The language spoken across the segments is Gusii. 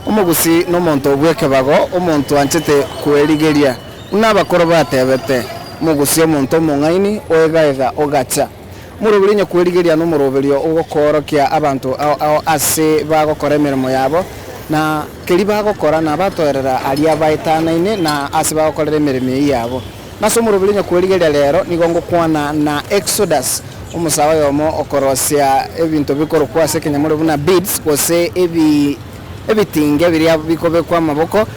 Omogusii nomonto bw'ekebago, omonto anchete kwerigeria. Buna abakoro batebete, Omogusii omonto omong'aini, oegaega ogacha. Omoroberio onye kwerigeria nomoroberio ogokoorokia abanto ao ao ase bagokora emeremo yabo, na keria bagokora nabatoerera aria baetanaine na ase bagokorera emeremo eyio yabo. Nase omoroberio onye kwerigeria rero nigo ngokwana na Exodus, omosae oyomo okorosia ebinto bikorokwa ase ekenyamorero buna beads gose ebi ebitinge biria bikobekwa amaboko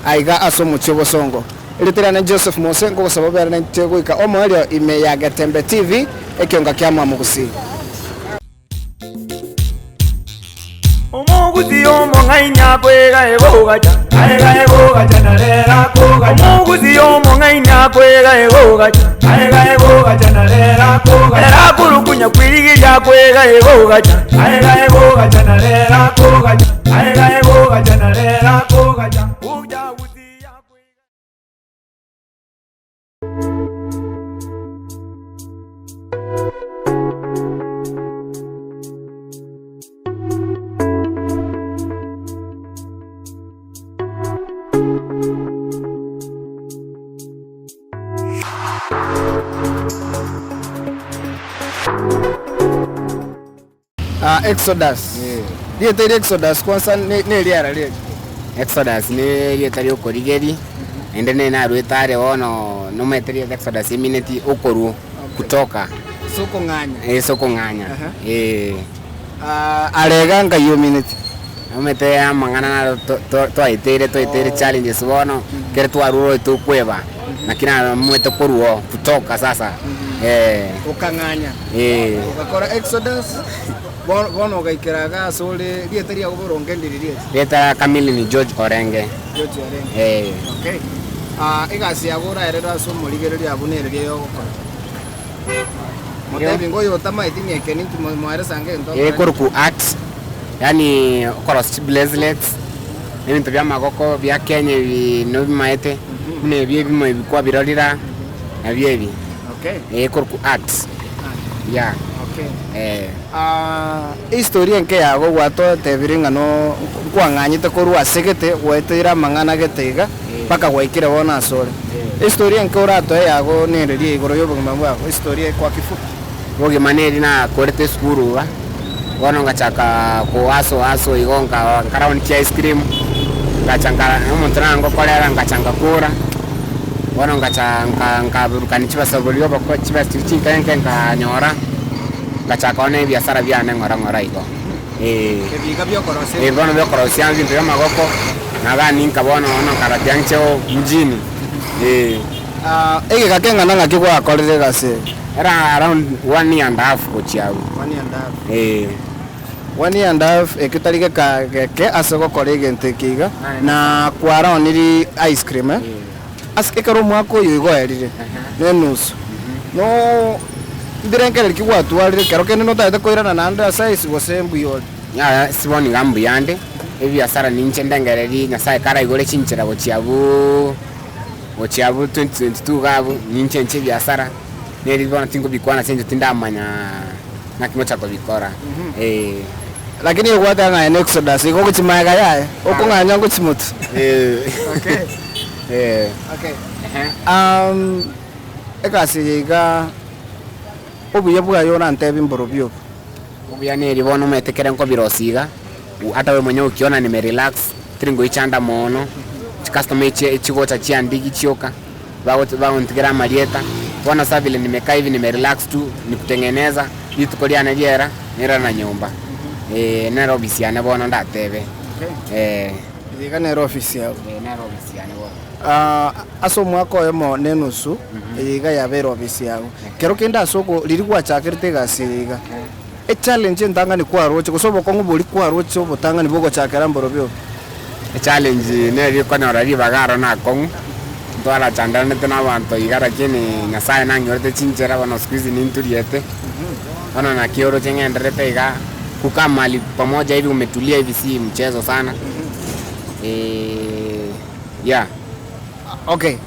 aiga ase omochie obosongo. Erieta riane Joseph Mose, nkogosaba obere naintwe goika omoerio ime ya Getembe TV, ekionga kia Mwamogusii. Omogusi omong'aini akwega egogacha, aega egogacha na rero akogacha. Omogusi omong'aini akwega egogacha, aega egogacha na rero akogacha. Ere akorukunya kwirigiria akwega egogacha, aega egogacha na rero akogacha, aega egogacha na rero akogacha. Ochagusi akwega. Exodus. Rieta eria Exodus kwansa neriara riaye. Exodus ne erieta ria okorigeria, naende nere naruete are bono nomanyete rieta Exodus emineti okorwa, kutoka. Ase okong'anya. Eh, ase okong'anya, eh. Are iga nkai omineti? Nomanyete amang'ana naro to- to- twaeteire twaeteire challenges bono, ekero twarure oyo tokweba, naki namanyete korwa oo, kutoka sasa, eh. Okang'anya. Eh. Ogakora Exodus, bono bono ogaikera iga ase ore rieta riago boronge ndiri riacha? Rieta kamili ni George Orenge. George Orenge. Eh. Okay. Egasi yago oraerere ase omorigereria abwo nere riria ogokora. Motebi ng'a oyo otamaeti ng'a eke ninki moerese ange egento Eye ekorokwa art, yaani okorosia chibracelets, ebinto bia amagoko bia Kenya ebi nobimaete, buna ebi ebimo ebi kwabirorire aa, nabio ebi. Okay. Eye ekorokwa art, yeah, Okay. eh. History enke yago gwatotebire ng'a no nkwang'anyete korwa ase gete gwaeteire amang'ana gete iga mpaka gwaikire bono ase ore. History enke oratoe yago nereria igoro y'obogima bwago, history kwa kifupi. Obogima neri nakorete esukuru iga, bono ngachaka ko hustle hustle igo nka nkaraoni chi ice cream, ngacha nka omonto nangokorera ngacha ngakora, bono ngacha nka nkaburukania chibasaboria oboko chibesa chiria chinke nke nkanyora. Ngachaka bono ebiasara biane ng'ora ng'ora igo, eh. Ebiga biokorosia Eh, bono biokorosia ebinto bia amagoko, naganinka bono bono nkaratia inche mjini, eh. Egeka keng'ana ng'aki gwakorire egasi eye? Era around one year and half gochia abwo. One year and half. Eh. One year and half ekio tari geka geke ase gokora egento eke iga, na kwaraoniri ice cream eh? Ase ekero omwaka oyo igo oerire, na enusu, no mbirengererio ki gwatwarire ekero kende notagete koirana naende ase aisi gose mbuya ore? Yaya ase bono iga mbuya nde, ebiasara ninche ndengererie Nyasaye karaigore chinchera gochia abwooo gochia abwo 2022 iga abwo, ninche inche ebiasara, neri bono tinkobikwana ase eng'encho tindamanyaaa naki ngocha kobikora, eh. Lakini egwateba ng'a aye ne Exodus, igo ogochia magega yaye, okong'anya ngochia motwe. Okay. Eh. Okay. Egasi eye iga obuya bwaye orantebie mborobio obo. Obuya neri bono omanyete ekere nkobirosia iga, hata we mwenyewe ukiona nime relax, tiri ngoichanda mono, chicustomer echi echigocha chiandigi chioka, bago bagontigera amarieta, bono sa vile nimekaa hivi nime relax tu, nikutengeneza, rituko riane riera, nairana nyomba, eh, nere ofisi yane bono ndatebe, eh. Eye iga nere ofisi yabo. Eye nere ofisi yane bono. Ase omwaka oyomo na enusu, eye iga yabeire ofisi yago. Kero kende ase oko riria gwachakerete egasi eye iga, echallenge entang'ani kwaroche gose obokong'u boria kwaroche obotang'ani bogochakera mborobio obo? Echallenge neri okonyora ribaga aro nakong'u, ntwarachandanete na abanto iga lakini Nyasaye nang'irete chinchera bono siku hizi ninturiete, bono naki oroche ng'endererete iga. Kukaa mahali pamoja hivi umetulia hivi si mchezo sana yeah. Okay,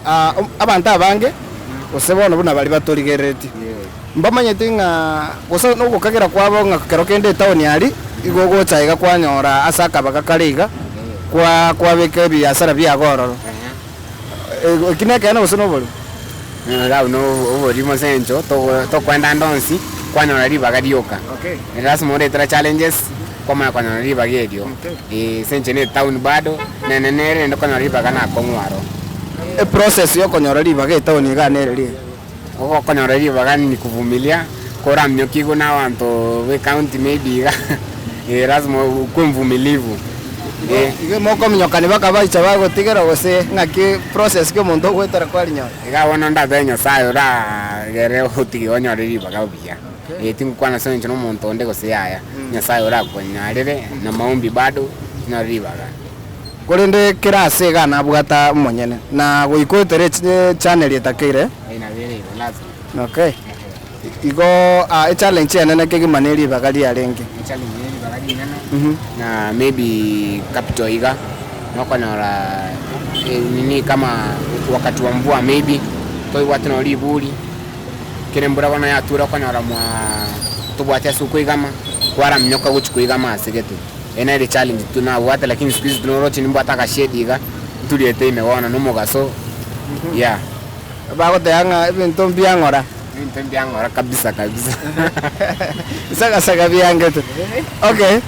abanto abange gose bono buna baria batorigereretie, mbamanyeti ng'a gose nogokagera kwabo ng'a kero kende etown aria, igo ogocha iga kwanyora ase akabaga kare iga. Kwa kwabeka ebiasara biago ororo. Eki nekeene gose noborimo? Iga buna oborimo ase eng'encho togo tokoenda ande onsi, kwanyora ribaga rioka. Okay. Lasima oretera challenges, kwamanya konyora ribaga erio. Okay. Eh, ase eng'encho na etown bado, nenene ere naende konyora ribaga nakong'u aro. Eprocess ya okonyora ribaga etown igaa nere riria? Ogokonyora ribaga ni kuvumilia, koraminyokiigwe na abanto ba ecounty maybe iga, eh lazima okwe mvumilivu, eh. Igo mokominyokani bakabaicha bagotigera gose ng'aki process ki omonto ogoetera kwarinyora? Iga bono ndabe Nyasaye oragere otige onyore ribaga buya, eh tingokwana ase eng'encho na omonto onde gose yaya, Nyasaye orakonyarere na maombi bado onyore ribaga. Korende kera ase iga nabwata omonyene, na goika oetere echannel etakeire. Okay. Igo echallenge enene kegima ne ribaga riarenge. Na maybe capital iga nokonyora nini kama wakati wa mvua maybe toibwate nonye riburi, ekero embura bono yature okonyora mwa tobwati ase okoigama, kwaraminyoka gochia koigama ase gete. Eye nere challenge tu nabwate lakini siku hizi noroche nimbwate agashade iga nturiete ime bono na omogaso yeah. Bagoteba ng'a ebinto mbiang'ora. Ebinto mbiang'ora kabisa kabisa. Bisagasaga biangete. Okay,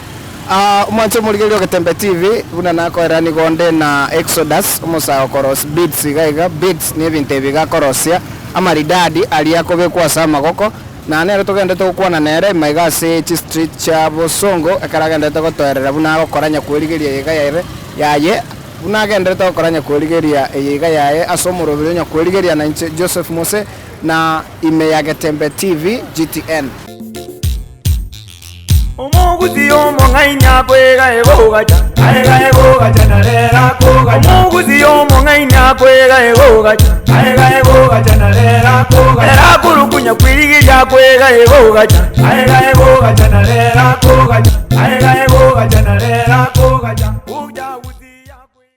omwanche omorigereria o Getembe TV, buna nakoera nigo onde na Exodus, omosae okorosia beads iga iga, beads na ebinto ebi iga akorosia, amaridadi aria akobekwa ase amagoko. Na nere togenderete gokwana nere maiga ase chistreet chia bosongo, ekero agenderete gotoerera buna agokora nyakwerigeria eyeiga yaye yaye, buna agenderete gokora nyakwerigeria eyeiga yaye ase omoroberi o nyakwerigeria na inche Joseph Mose, na ime ya Getembe TV, GTN. Omogusi omong'aini akwega egogacha, aega egogacha na rero akogacha. Omogusi omong'aini akwega egogacha, aega egogacha na rero akogacha. Ere akorukunya kwirigiria akwega egogacha, aega egogacha na rero akogacha, aega egogacha na rero akogacha. Ocha gusia akwega.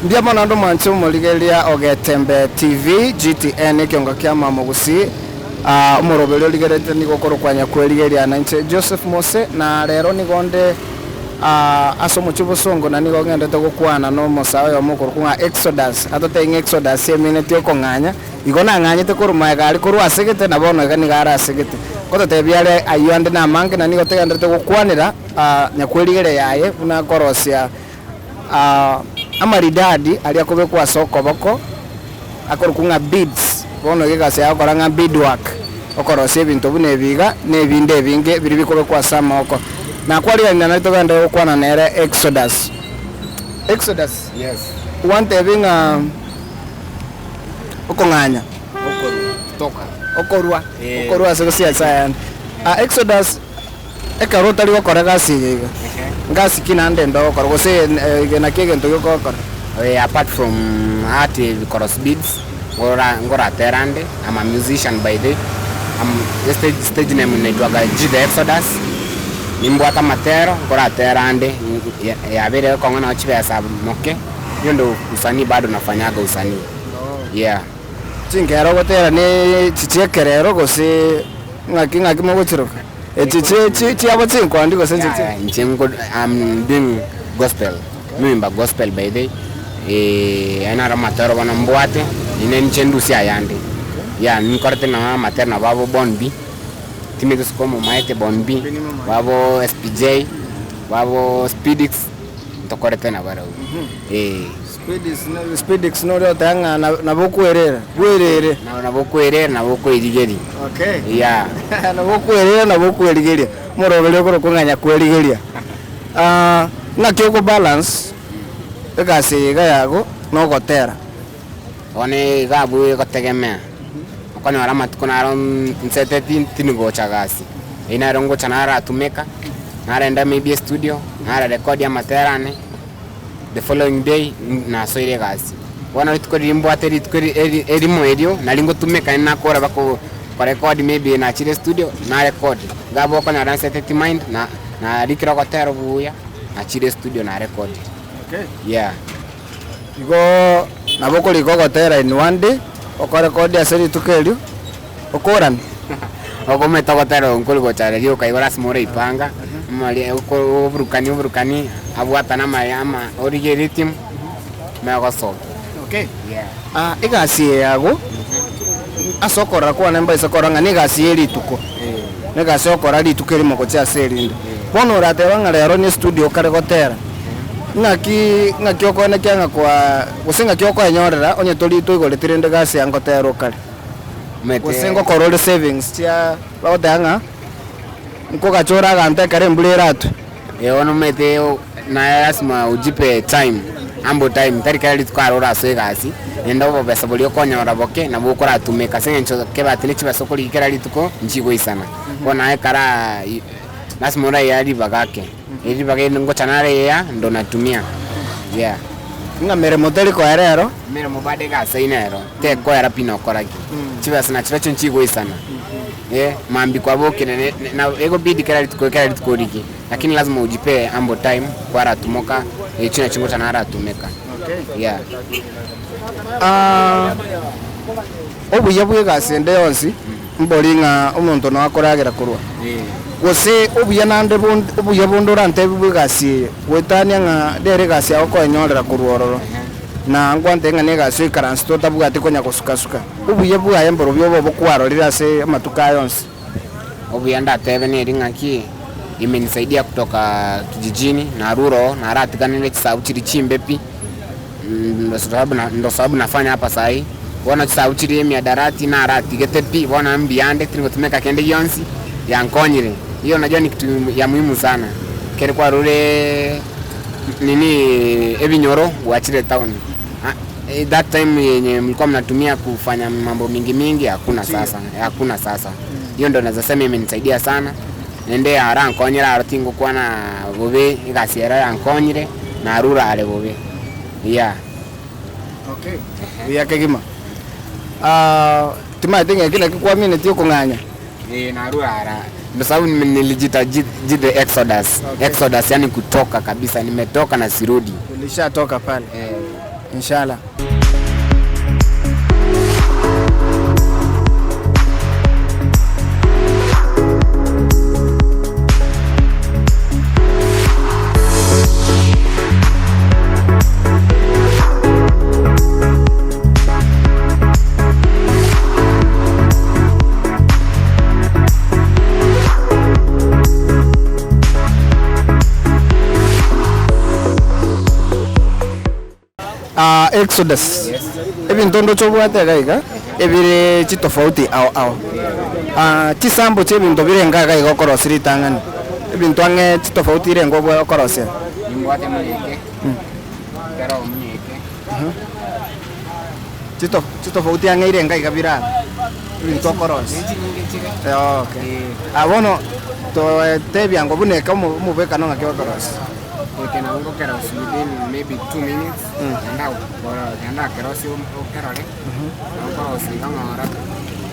Mbuya mono ande omwanche omorigereria o Getembe TV, GTN, ekiongo kia Mama Gusii. Ah, omoroberi origererete nigo okorokwa Nyakwerigeria na inche Joseph Mose, na rero nigo nde ah, ase omochie obosongo na nigo ngendete gokwana na omosae oyomo okorokwa ng'a Exodus. Atotebie ng'a Exodus emineti okong'anya, igo nang'anyete korwa magega aria korwa asegete na bono iga nigo are asegete. Ngototebia are ayio ande namange na nigo togenderete gokwanera ah, Nyakwerigeria yaye buna akorosia Amaridadi aria akobekwa ase okoboko akorokwa ng'a beads, bono iga egasi yaye gokora ng'a bead work, okorosia ebinto buna ebi iga, na ebinde ebinge biria bikobekwa ase amaboko. Nakwarigania naye togenderere gokwana nere Exodus. Exodus, Yes. gwantebia ng'a okong'anya, Okorwa, kutoka. okorwa, Eh. okorwa ase gose Nyasaye yaani. Exodus. Ekero otari gokora egasi eye iga, ngasi ki naende ende ogokora, gose eke nakio egento gioka ogokora? Apart from art cross beads, ngora ngoratera ande, I'm a musician by day, I'm stage stage name naitwaga G the Exodus, nimbwate amatero, nkoratera ande, yabeire gekong'u nao chibesa moke, hiyo ndo usanii bado nafanyaga usanii, yeah. Chinkero ogotera ne chichi ekerero gose ng'aki ng'aki mogochiroka? Echi chi chi chiabo chinkondi gose inche chi. Yaya inche nko am doing gospel, noimba gospel by the way, aya naro amatero bono mbwate, naende ninche ndusie ayande, yeah ninkorete nonye amatero nabo abo Born B, timanyeti gose komomaete Born B, babo SPJ, babo Speedix, ntokorete nabarabwo, eh. Speedix noria oteba ng'a nabo okwerera, bwerere. Nabo okwerera nabo okwerigeria. Okay. Yeah. Nabo okwerera nabo okwerigeria. Omoroberi okorokwa ng'a nyakwerigeria. Ng'aki okobalance egasi eye iga yago. na ogotera. Bono iga abwo egotegemea, okonyora amatuko naro nseteti tindi gocha gasi, eyio nero ngocha naratumeka, narenda maybe estudio, nararekodi amatera ane, the following day nasoire egasi. Bono rituko riria mbwate rituko eri eri erimo erio, nari ngotumeka naende nakora bako korekodi maybe nachire estudio, narekodi. Iga abwo okonyora nseteti mind, na narikire ogotera buya, nachire estudio narekodire, yeah. Igo nabo okorika ogotera in one day, okorekodi ase rituko erio, okorane. Okomanyete ogotera oko nkori gocha riria okaigora ase moraipanga, omori oko oburukani oburukani, abwatane amaya ama origie rhythm, omanye gosoka. Okay. Yeah. Ah, egasi eye yago, ase okorora kwane mbaise korora ng'a negasi ye rituko, negasi okora rituko erimo gochia ase erinde. Bono orateba ng'a rero ne estudio okare gotera, ng'aki ng'aki okoenekia ng'a kwa gose ng'aki okoenyorera onye tori toigoreti rende gasi ya ngotera okare. Omanyete. Gose ngokora ore savings chia bagoteba ng'a nkogacha ore aganto ekero embura eratwe. Eh bono omanyete naye lasima ojipe time, ample time, tari kera rituko aro orasoe egasi, naende obobesa boria okonyora boke nabwo okoratumeka ase eng'encho kebati ne chibesa okorigia kera rituko nchigoisana. Bono naye kara lasima oraiye ribaga ake, ribaga eri ngocha naraiya ndo natumia, yeah. Ng'a meremo teri koera ero. Emeremo bado egasaine ero, tekoera pi nokora ki, chibesa nachirochio nchigoisana, eh, mambia kwabokire ne ne na egobidi kera rituko kera rituko origie, lakini lazima ujipee ample time kwaratumoka echio nachio ngocha naratumeka, yeah. Obuya bw'egasi ende yonsi mbori ng'a omonto noe akoragera korwa, gose obuya naende bonde obuya bonde orantebie bw'egasi eye, goetania ng'a nere egasi yago okoenyorera korwa ororo, na nkwantebie ng'a negasi oikaransete otabwati konya gosuka-suka. Obuya bwaye mborobio obe obokwarorire ase amatuko aya onsi. Obuya ndatebe neri ng'aki, imenisaidia kutoka kijijini, narure oo, naratiganire chisabu chiria chimbe pi. Ndo sababu na ndo sababu nafanya hapa sahi, bono chisabu chiria emiadarati naratigete pi, bono mbiyande tirigotumeka kende gionsi, yankonyire. Hiyo unajua ni kitu ya muhimu sana, ekero kwarure nini ebinyoro gwachire town, that time yenye mlikuwa mnatumia kufanya mambo mingi mingi hakuna sasa, hakuna sasa. Hiyo ndo naeza sema imenisaidia sana, naende arankonyire aro tingokwana bobe, egasi ero yankonyire. Narure are bobe. Yeah. Okay. Buya kegima. Ah, timaete ng'a eki naki kwaminetie okong'anya. Eh, narure ara. Ndio sababu nime- nilijita G, G the Exodus. Okay. Exodus yani kutoka kabisa, nimetoka na sirudi. Ulishatoka pale. Eh. Inshallah. Ah, Exodus. Ebinto ndoche obwate iga iga, ebire chitofauti ao ao. Ah, chisample chia ebinto bire enga iga iga okorosia ritang'ani, ebinto ang'e chitofauti ire enga obwe okorosia. Nimbwate muna eke, kero muna eke. Chito chitofauti ang'e ire enga iga bire aba, ebinto okorosia. Nechinyinge chire. Eh, okay. Ah, bono, toetebia ngo buna eke omo omobwekano ng'aki okorosia. Eke nabo ngokerosia within maybe 2 minutes, naende naende nakerosia okerore, nabo nkorosia iga ng'ora,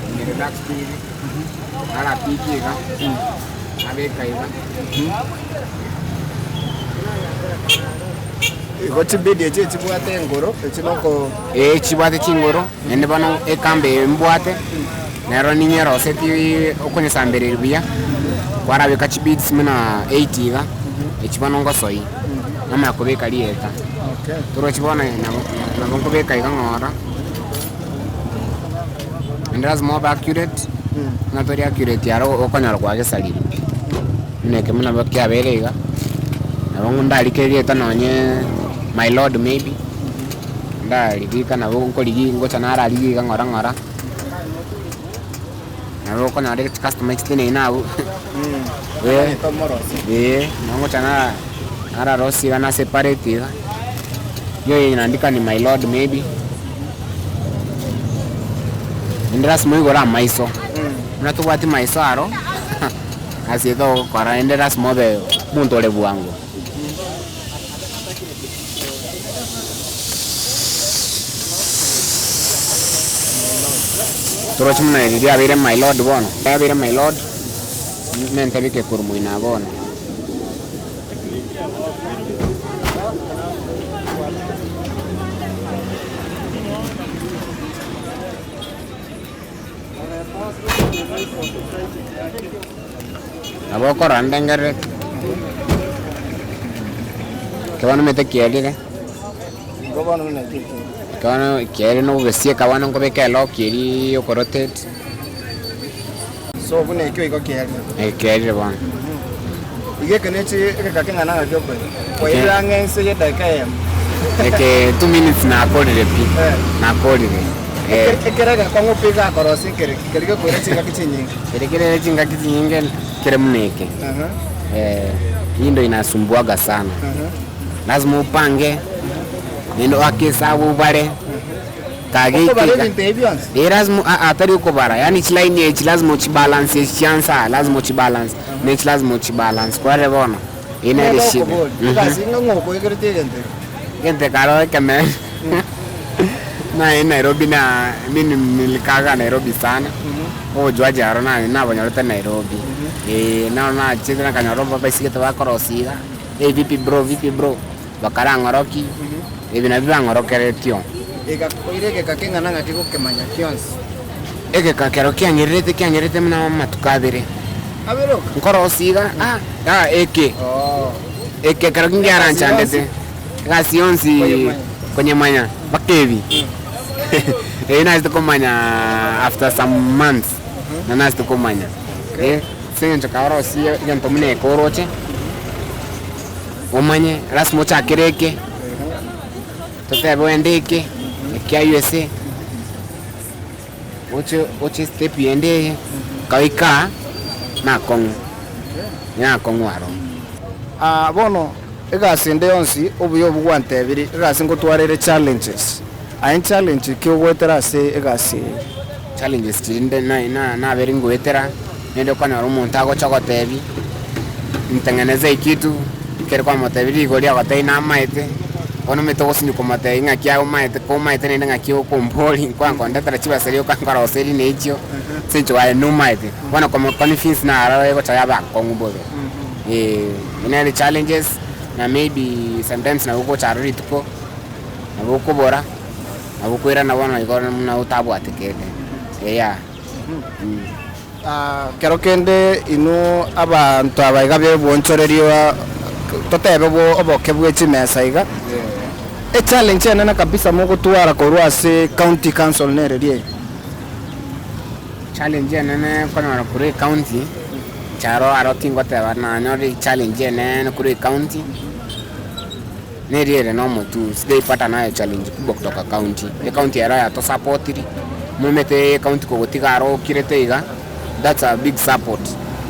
ime relax pi iga, narapiki iga, nabeka iga. Igo chibidi echi echibwate engoro, echi noko. Ee chibwate chingoro, naende bono ekamba eye mbwate, nero ninyeroseti okonyesambereria buya, kwarabeka chibeads buna eight iga, echi bono ngosoi, namanya kobeka rieta. Torochi bono nabo nabo nkobeka iga ng'ora, naende lazima obe accurate, buna tori accurate aro okonyora kwagesarire pi. Buna eke buna kiabeire iga, nabo ndarike erieta nonye my lord maybe, ndaribika nabo nkorigia ngocha nararigia iga ng'ora ng'ora, nabo okonyora chicustomer chiteneine abwo, eh, nabo ngocha nara nararosia iga na separate iga. Hiyo yenye naandika ni my lord maybe. Naende lasima oigore amaiso, buna tobwati maiso aro, ase togokora naende lasima obe omonto ore bwango. Toroche buna eri riabeire my lord bono, riabeire my lord, mente bike korwa moino bono. Nabo okorora ndengerereti, ekero bono omanyete kiarire, ekero bono kiarire na obogesieka bono nkobeka elock eria ya okorotate. So buna ekio igo kiarire. Eh, kiarire bono. Iga eke nechi egeka keng'ana ng'aki okoira? Kwairire ang'e inse ye edageka eyemo. Eke 2 minutes nakorire pi, Eh. nakorire. Eh. Ekere ekere egekong'u pi gakorosia ekere keri gekoira chingaki chinyinge. Kere kere chingaki chinyinge kere buna eke. Aha. Eh, hii ndo inasumbuaga sana. Aha. Lazima upange, naende oake esabu obare. Okobara ebinto ebi bionsi? Eh, lazima ah, ah, tari okobara yaani chilaini echi lazima ochibalance echi chiansa aa lazima ochibalance na echi lazima ochibalance kwarire bono eyio nere Nere eshida okobori, Mhm. egasi ng'a ng'o okoegerete egento eke? Egento ekaro ekeme naye Nairobi na mi nilikaga Nairobi sana obojuaji aro na nabonyorete Nairobi eh, naro nachete nakanyora babaisigete bakorosia iga, eh vipi bro vipi bro. Bakarang'oroki, ebi nabio bang'orokeretio. Egakoira egeka keng'ana ng'aki gokemanya gionsi. Egeka kero kiang'irerete kiang'irerete buna amatuko abere. Abere oka? Nkorosia iga, ah, ah, eke. Oo. Eke kero Egasi ngiaranchandete. yonsi? Egasi yonsi Koyemanya. konyemanya mpaka ebi. Ebi nachete komanya after some months, na nachete komanya. Okay. Eh, ase eng'encho kaorosie egento buna eke oroche. Omanye lasima ochakere eke, totebe oende eke, ekia USA, oche oche step yende eye, okaika aa, nakong'u, nakong'u aro. Aa bono, egasi ende yonsi, obuya obwo gwantebirie, egasi ngotwara ere challenges. Aye nchallenge ki ogoetera ase egasi eye? Challenges chiria nde na na nabere ngoetera, naende okonyora omonto agocha gotebi, ntengeneze ekitu, ekero kwamotebia rigori agotebia namaete, bono omanyete ogosinywa komotebia ng'aki aomaete komaete naende ng'aki okombori nkwankondetera chibesa rioka nkoroseria na echio, ase eng'encho aye nomaete. Bono komo convince naro egocha yaba akong'u bobe, eh, nere challenges na maybe sometimes nabo ogocha aro rituko. Nabo okobora, nabo okoirana bono igo buna otabwate kende, eya. Kero kende inwe abanto aba iga bebwonchoreria totebe bo oboke bwe chimesa iga, echallenge enene kabisa mogotwara korwa ase county council nereri eye? Challenge enene okonyora korwa ecounty, inche aro aro tingoteba nanyore echallenge enene korwa ecounty. Neri ere nomotu sijaipata naye challenge kubwa kutoka county, ecounty ero yatosapotiri, momete ecounty kogotiga aro okirete iga, that's a big support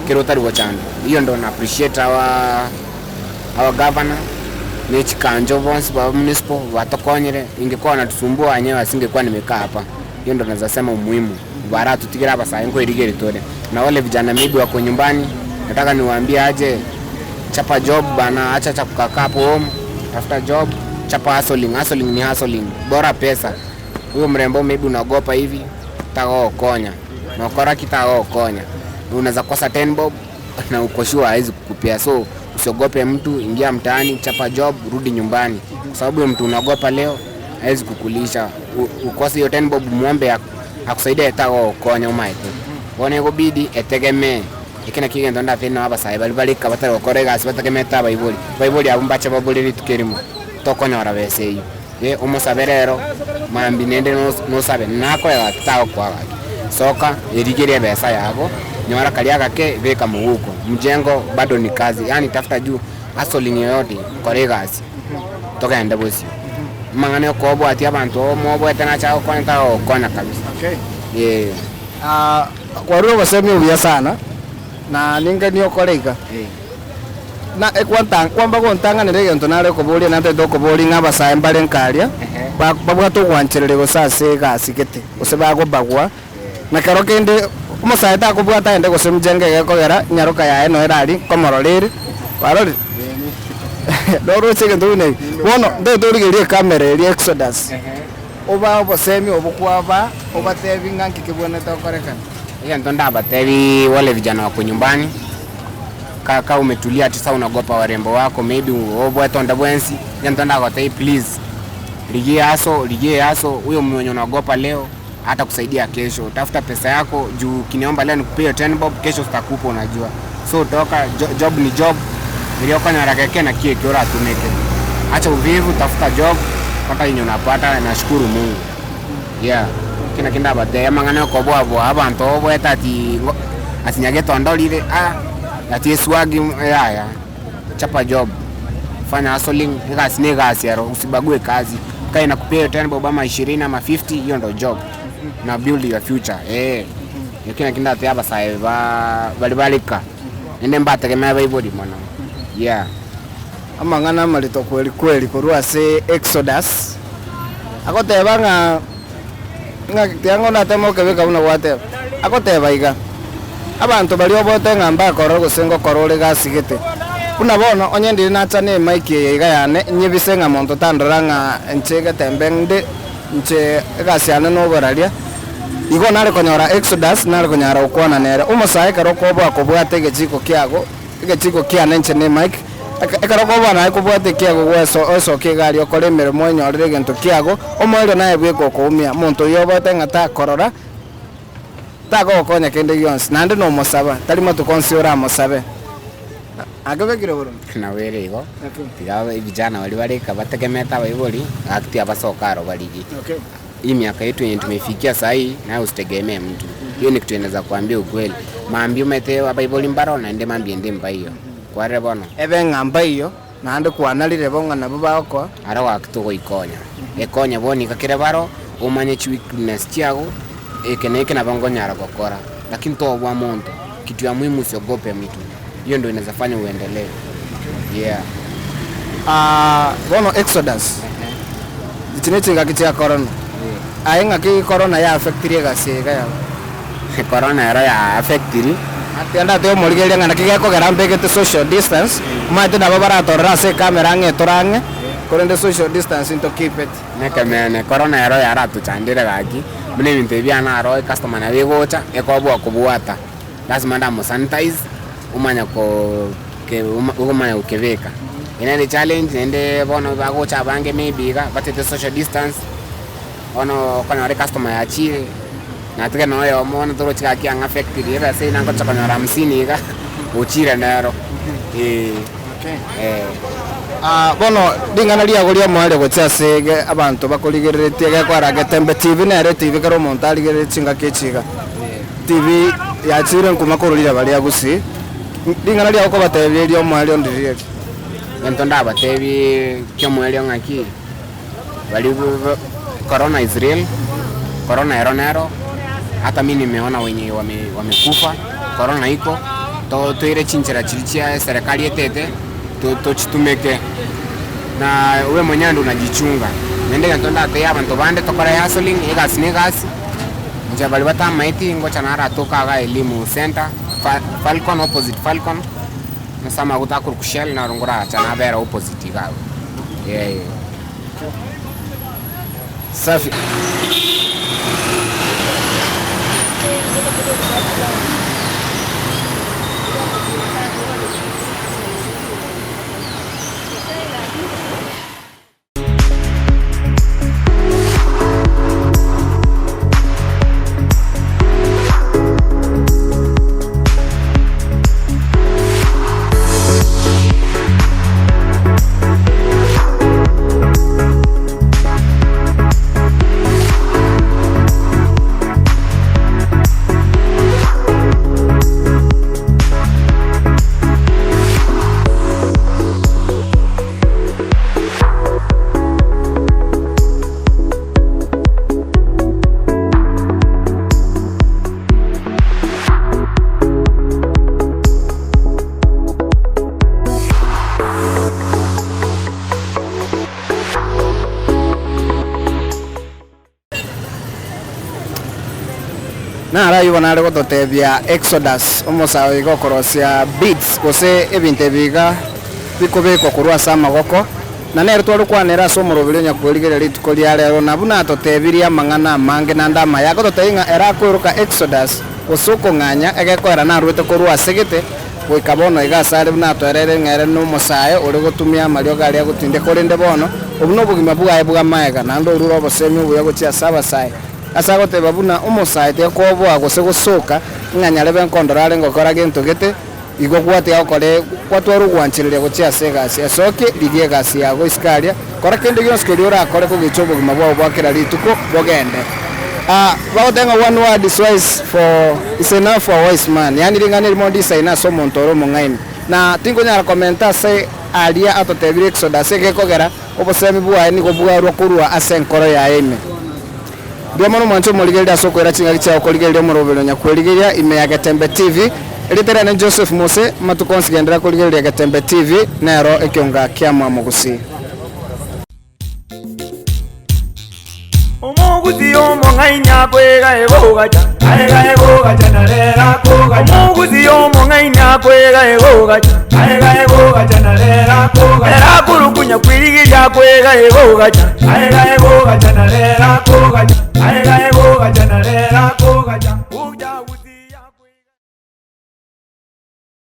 kero otari gochanda. Eyio ndo na appreciate our our governor, ne chikanjo bonsi ba municipal batokonyire, ingekuwa wanatusumbua wenyewe singekuwa nimekaa hapa. Hiyo ndo naeza sema umuhimu baratutigere abasae nkoerigeria tore. Na wale vijana maybe wako nyumbani, nataka niwaambie aje, chapa job bana, acha cha kukaa hapo home, tafuta job, chapa hustling. Hustling ni hustling, bora pesa. Huyo mrembo maybe unaogopa hivi, tagogokonya nokora kitagogokonya, unaweza kosa 10 bob na uko sure hawezi kukupea. So usiogope mtu, ingia mtaani, chapa job, rudi nyumbani, kwa sababu huyo mtu unaogopa leo hawezi kukulisha. Ukose hiyo 10 bob, muombe akusaidia etagogokonya omaete. Bono egobidi etegemee eke nakio egento ndatebie nabo abasae baria bareka batari gokora egasi bategemete abaibori. Abaibori abwo mbache babore rituko erimo, tokonyora besa eyio. Eh, omosabe rero, mambia naende nosabe, nakoe gaki tagokoa gaki. Soka, erigerie ebesa yago, nyora karia agake, beka moguko. Mjengo bado ni kazi, yaani tafuta juu hustling yoyote, kora egasi, togende bosio. Amang'ana ya okobwatia abanto oo mobwete nache agokonya tagogokonya kabisa. Okay. Eh. Kwarure obosemia obuya sana, na ninga niokore iga. Eh. Na ekwanta kwamba gontang'anera egento nare koboria natagete okoboria ng'a abasae mbare nkaria, ba babwate ogwanchereria gose ase egasi gete, gose bagobagwa, na kero kende omosae takobwata aende gose mjengo egekogera nyaroka yaye noyo erari nkomorora ere, kwarorire? Noroche egento buna eke. Bono ntagete origererie ecamera eria Exodus, obae obosemi obwo kwabaa, obatebi ng'a nki kebwenerete gokorekana. Egento ndabatebi wale vijana wako nyumbani. Kaka umetulia ati sa unaogopa warembo wako maybe obwate onde bwensi, egento ndagotebie please rigia easo rigia easo huyo mwenye unaogopa leo hatakusaidia kesho, tafuta pesa yako juu ukiniomba leo nikupee hiyo ten bob kesho sitakupa unajua, so toka job ni job erio okonyora geke naki ekio oratumeke, acha uvivu tafuta job pata yenye unapata nashukuru Mungu yeah. Eki nakio ndabatebie amang'ana ya okoboa boa abanto obwete ati ati nyagete ondorire ah. Ati eswagi yaya, chapa job, fanya hustling, egasi na egasi ero, usibague kazi, kaa inakupea hiyo 10 bob ama ishirini ama 50, hiyo ndo job na build your future eh. Ekio nakio ndatebie abasae ba baria bare ka, naende mbategemea abaibori mono yeah. Amang'ana amarito kweri kweri korwa ase Exodus, agoteba ng'a ng'a tiga ng'o nateme okebeka buna gwateba. Agoteba iga, Abanto baria obote ng'a mbakorora gose ngokora ore gasi gete. Buna bono, onye ndiri nacha nemaiki eye iga yane, nyebise ng'a monto tandora ng'a inche getembe nde, inche egasi yane noboraria. Igo nare konyora Exodus, nare konyara gokwana nere. Omosae ekero okoboa kobwata egechiko kiago, egechiko kiane inche nemike, ekero okoboa naye kobwata ekiago gweso oesokie egari okore emeremo onyorere egento kiago, omoerio naye bweka okoumia. Omonto oyio oboete ng'a takorora. Takogokonya kende gionsi, naende nomosaba, tari matuko onsi oramosabe. Akebekire boronge. Nabo ere igo, tiga vijana baria bare eka bategemete abaibori, gaki tiabasoka aro barigie. Hii miaka yetu yenye tumefikia sahii, naye usitegemee mtu. Hiyo ni kitu naeza kuambia ukweli. Mambia omanyete abaibori mbaro naende mambia ende mbaiyo. Kwarire bono? Ebe ng'a mbaiyo, naende kwanarire bo ng'a nabwo bagokoa. Aro gaki togoikonya. Ekonya bono iga kere baro, omanye chiweakness chiago, eke na eke nabo nkonyara gokora. Lakini tobua monto, kitu ya muhimu usiogope mtu, hiyo ndio inaeza fanya uendelee. Yeah. Aa, bono Exodus, echi ne chingaki chia corona. Aye ng'aki corona ya affectirie egasi eye iga yago? Corona ero ya affectiri. Tiga ndatebe omorigereria ng'a naki gekogera mbegete social distance, omanyete nabo baratorore ase ecamera ang'e tore ang'e, korende social distance into keep it. Nekemeene, corona ero yaratochandire gaki, buna ebinto ebi biane aro ecustomer nabo egocha, ekoboa kobwata, lazima ndamo sanitize, omanye ko ke omanye gokebeka. Eye nere echallenge naende bono bagocha abange maybe iga, batete social distance. Bono okonyora ecustomer yachire, natige na oyomo bono torochi gaki ang'a affectiri ebesa eyio nagocha konyora hamsini iga, ochire nero eh, eh. Ah, bono ring'ana riago ri'omoerio gochia ase ege abanto bakorigereretie gekoera Getembe TV nere etibi kera omonto arigereretie chingaki echi iga. TV yachire nkuma korwa riraba ria Gusii. Ring'ana riago kobatebia ri'omoerio ndiri eri. Egento ndabatebie ki'omoerio ng'aki. Baria corona is real, corona ero nero, hata mi nimeona wenye wamekufa, corona iko, toire chinchera chiria chia eserekari etete, tochitumeke, na we mwenyewe ndio unajichunga. Naende egento ndatebie abanto bande tokore hustling, egasi na egasi, inche baria batamaeti ngocha naratoka igaa elimu center, Falcon opposite Falcon. Ase amaguta akorokwa Shell naro nkoracha nabera opposite iga abwo eh. Safi. Naro ayio bono are gototebia Exodus, omosae oyo iga okorosia beads, gose ebinto ebi iga bikobekwa korwa ase amagoko, na nere tware gokwanera ase omoroberi o nyakwerigeria rituko ria rero, na buna atotebirie amang'ana amange naende amaya, agototebia ng'a ere akoiroka Exodus, gose okong'anya, egekoera narwete korwa ase gete, goika bono iga asare buna atoereire ng'a ere nomosae ore gotumia amariogo aria agotindeka, korende bono obwo nobogima bwaye bw'amaega, naende orure obosemi obuya gochia ase abasae. Ase agoteba buna omosae tekoboa gose gosoka, ng'a nyarebe nkondora are ngokora gento gete, igo gwatiga gokora gwatwara ogwanchereria gochia ase egasi. Esokie, rigia egasi yago isiko aria, kora kende gionsi keria orakore kogecha obogima bwao bwa kera rituko bogende. Ah, bagoteba ng'a one word is wise for is enough for a wise man, yaani ring'ana erimo ndisaine ase omonto ore omong'aini. Na tinkonyara komenta ase aria atotebire Exodus egekogera Obosemi bwaye nigo bwarua korwa ase enkoro yaye ime. Mbuya mono mwanche omorigereria ase okoira chingaki chiao korigereria omoroberi o nyakwerigeria ime ya Getembe TV. Erieta riane Joseph Mose, amatuko onsi genderera korigereria Getembe TV, nero ekionga kia Mwamogusii. Omogusi omong'aini akwega egogacha, aega egogacha na rero akogacha. Omogusi omong'aini akwega egogacha, aega egogacha na rero akogacha. Ere akorukunya kwirigiria akwega egogacha, aega egogacha na rero akogacha, aega egogacha na rero.